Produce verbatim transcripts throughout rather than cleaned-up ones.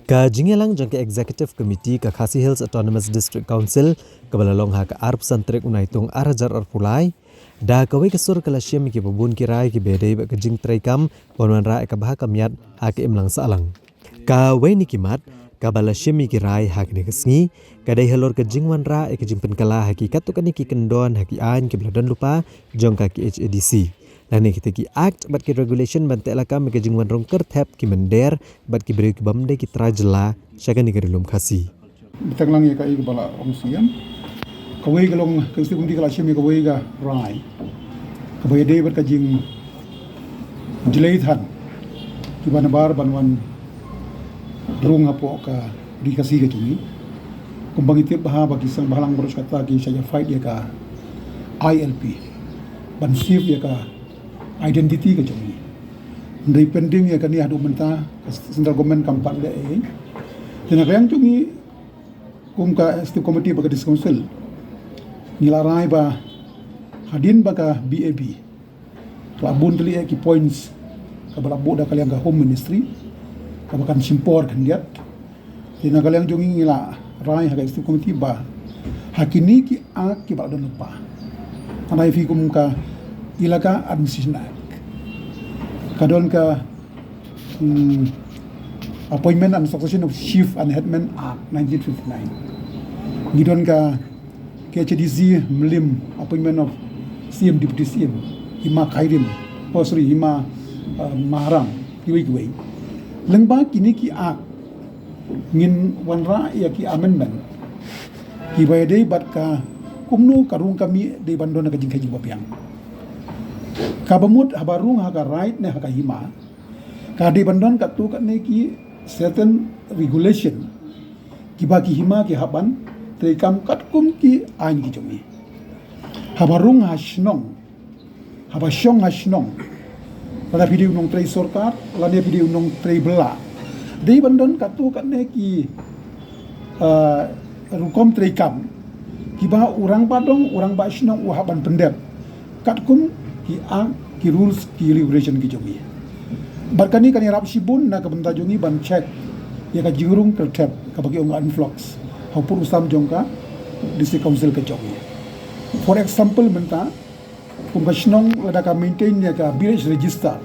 Ka jingïalang jong ka Executive Committee ka Khasi Hills Autonomous District Council, kaba la long ha ka arphew san tarik u Naitung ar hajar arphew lai, da kawei ka sur ka la shim ïa kiba bun ki rai kiba ïadei bad ka jingtreikam ban wanrah ïa ka bha ka miat ha ka imlang sahlang. Kawei na ki mat kaba la shim ïa ki rai ha kane ka sngi ka dei halor ka jingwanrah ïa ka jingpynkylla ha ki katto katne ki kyndon ha ki aiñ kiba la don lypa jong ka K H A D C, lane kita ki act bad ki regulation ban tehlakam ïa ka jingwanrung kyrthep ki mynder bad ki briew kibym dei ki trai jylla sha kane ka Ri Lum Khasi. Bteng lang ïa kaei kaba la ong siem. Kawei ka long ka Executive Committee ka la shim ïa kawei ka rai kaba ïadei bad ka jingjlei than kiba nabar ban wan rung hapoh ka Ri Khasi ka jong ngi. Kumba ngi tip bha ba ki seng bhalang baroh kata ki shah ïa fight ïa ka I L P ban save ïa ka identity ka jong ngi. Hynrei pending ïa kane haduh mynta ka central government kam pat leh ei. Te na ka liang jong ngi kum ka Executive Committee bad ka District Council, ngi la rai ba hadien ba ka B A B ka la bun tylli ïa ki points kaba la buh da ka liang ka Home Ministry kaba kan shim por khyndiat. Te na ka liang jong ngi ngi la rai ha ka Executive Committee ba ha kine ki act kiba la don lypa, hynrei phi kum ka Elaka Administration Act, ka don ka, hmm, Appointment and Succession of Chief and Headman Act nineteen fifty-nine. Ngi don ka K H A D C Mylliem, Appointment of C M, Deputy C M, Hima Khyrim, oh sorry, Hima, uh, Maharam, kiwei kiwei. Lyngba kine ki act ngin wanrah ïa ki amendment kiba ïadei bad ka kumno ka rung ka mih dei ban don ka jingkheiñ jingbabiang. Kaba mut haba rung ha ka raid ne ha ka hima, ka dei ban don katto katne ki certain regulation kiba ki hima ki hap ban treikam katkum ki aiñ ki jong ngi. Haba rung ha shnong, haba shong ha shnong, lada phi dei u nongtrei sorkar lane phi dei u nongtrei bylla, dei ban don katto katne ki, ah, rukom treikam kiba u rangbah dong, u rangbah shnong u hap ban pyndep katkum ki act, ki rules, ki regulation ki jong ngi. Bad kane kan ïarap shibun na ka bynta jong ngi ban check ïa ka jingrung kyrthep kaba ki ong ka influx ha u pud u sam jong ka District Council ka jong ngi. For example, mynta kum ka shnong lada ka maintain ïa ka village register,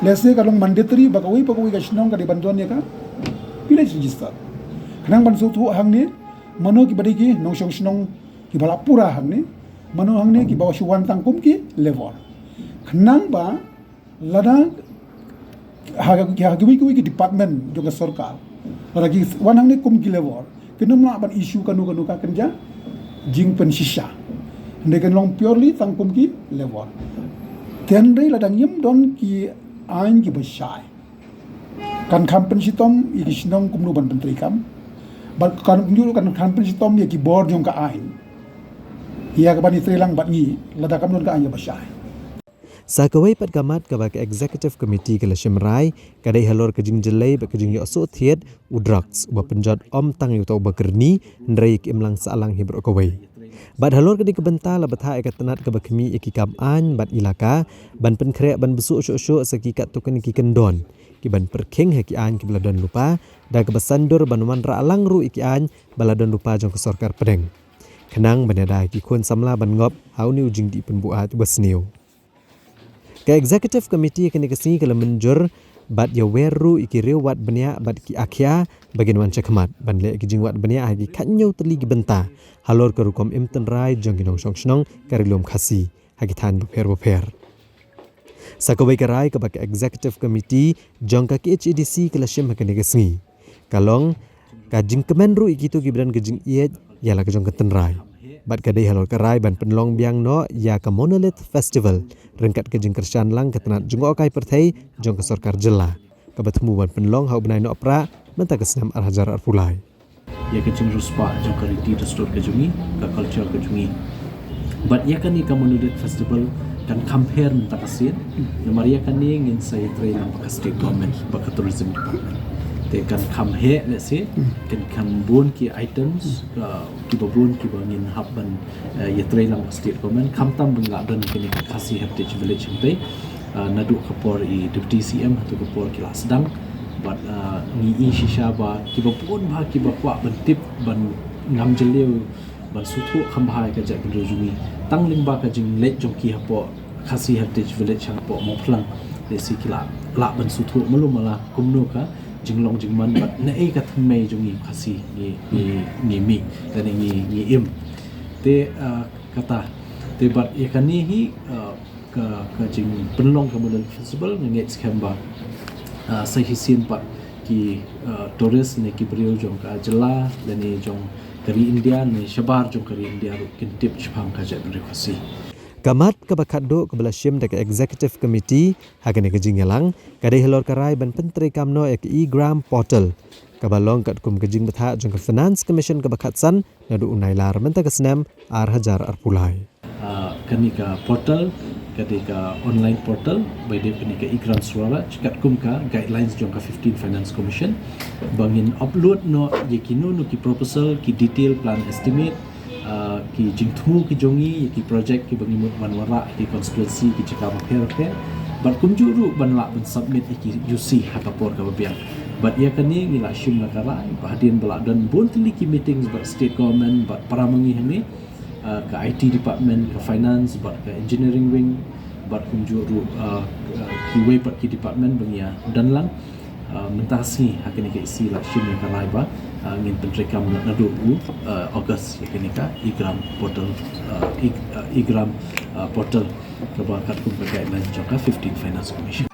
let's say ka long mandatory ba kawei pa kawei ka shnong ka dei ban don ïa ka village register. Khnang ban sngewthuh hangne mano kiba dei ki nongshong shnong kiba la pura hangne, mano hangne kiba shu wan tang kum ki labour. Khnang ba lada ha, ha kiwei kiwei ki department jong ka sorkar, lada ki wan hangne kum ki labour, kin ym lah ban issue kano kano ka kynja jingpynshisha. Hynrei kan long purely tang kum ki labour. Te hynrei lada ngim don ki aiñ kiba shai, kan kham pynshitom ïa ki shnong kumno ban pyntreikam. Bad kan kumjuh kan kham pynshitom ïa ki bor jong ka aiñ ïa kaban ïatreilang bad ngi lada kam don ka aiñ kaba shai. Sa kawei pat ka mat kaba ka Executive Committee ka la shim rai ka dei halor ka jingjyllei bad ka jingïohsngew thied u drugs uba pynjot ym tang ïa uta uba kyrni hynrei ïa ka imlang sahlang hi baroh kawei. Bad halor kane ka bynta la bthah ïa ka tnat kaba khmih ïa ki kam aiñ bad Elaka ban pynkhreh ban bsuh shuh shuh sa ki katto katne ki kyndon kiban pyrkhing ha ki aiñ kiba la don lypa, da kaba saiñdur ban wanrah lang ruh ïa ki aiñ ba la don lypa jong ka sorkar pdeng, khnang ban ïada ïa ki khun samla ban ngop ha une u jingdih pynbuaid uba sniew. Ka Executive Committee kane ka sngi ka la mynjur bad ïawer ruh ïa ki riew wad bniah bad ki akhia ba kin wan shakhmat ban leh ïa ki jingwad bniah ha ki khathynñiew tylli ki bynta halor ka rukom im tynrai jong ki nongshong shnong ka Ri Lum Khasi ha ki thaiñ bapher bapher. Sa kawei ka rai kaba ka Executive Committee jong ka K H A D C ka la shim ha kane ka sngi ka long ka jingkmen ruh ïa kito kiba don ka jingïeit ïa la ka jong ka tynrai. Bad ka dei halor ka rai ban pynlong biang noh ïa ka Monolith Festival ryngkat ka jingkyrshan lang ka tnat jngohkai pyrthei jong ka sorkar jylla, kaba thmu ban pynlong ha u bnai Nohprah mynta ka snem ar hajar arphew lai. Ïa ka jingriewspah jong ka riti dustur ka jong ngi, ka culture ka jong ngi. Bad ïa kane ka Monolith Festival kan kham pher mynta ka sien. Namar ïa kane ngin sa ïatrei lang bad ka state government, bad ka tourism department. Te kan kham heh lehse, kan kham bun ki items, uh, kiba bun kiba ngin hap ban, uh, ïatrei lang bad ka state government. Khamtam ba ngi la don kane ka Khasi Heritage Village hangtei. Uh, naduh ka por i Deputy C M haduh ka por ki la sdang. Bad ngi i shisha ba kiba bun bha kiba kwah ban tip, ban ngam jylliew, ban sngewthuh kham bha ïa ka jaitbynriew jong ngi, tang lyngba ka jingleit jong ki hapoh Khasi Heritage Village hapoh Mawphlang, lehse ki lah, lah ban sngewthuh malu mala kumno ka jinglong jingman bad naei ka thymmei jong ngi Khasi, ngi, ngi, ngi mih lane ngi, ngi im. Te kata, te bad ïa kane hi ka, ka jingpynlong ka Model Festival nga ngeit skhem ba sa shisien pat ki tourist ne ki briew jong ka jylla lane jong ka ri India ne shabar jong ka ri India ruh kin tip shaphang ka jaitbynriew Khasi. Ka mat kaba khatduh kaba la shim da ka Executive Committee ha kane ka jingïalang ka dei halor ka rai ban pyntreikam noh ïa ka e-Gram Portal, kaba long katkum ka jingbthah jong ka Finance Commission kaba khatsan naduh u Nailar mynta ka snem ar hajar arphew lai. Kane ka portal ka dei ka online portal ba ïadei bad kane ka e-Gram Swaraj katkum ka guidelines jong ka fifteen Finance Commission, ba ngin upload noh ïa kino kino ki proposal, ki detail plan estimate, ki jingthmu ki jong ngi ïa ki project kiba ngi mut ban wanrah ha ki constituency, ki jaka bapher bapher, bad kumjuh ruh ban lah ban submit ïa ki U C ha ka por kaba biang. Bad ïa kane ngi la shim na ka rai ba hadien ba la don bun tylli ki meetings bad state government bad para ma ngi hangne, ka I T department, ka finance bad ka engineering wing, bad kumjuh ruh kiwei pat ki department ba ngi ïa don lang. Mynta sngi ha kane ka E C la shim ïa ka rai ba ngin pyntreikam naduh u August ïa kane ka e-Gram portal, e-Gram portal kaba katkum ka guideline jong ka fifteen Finance Commission.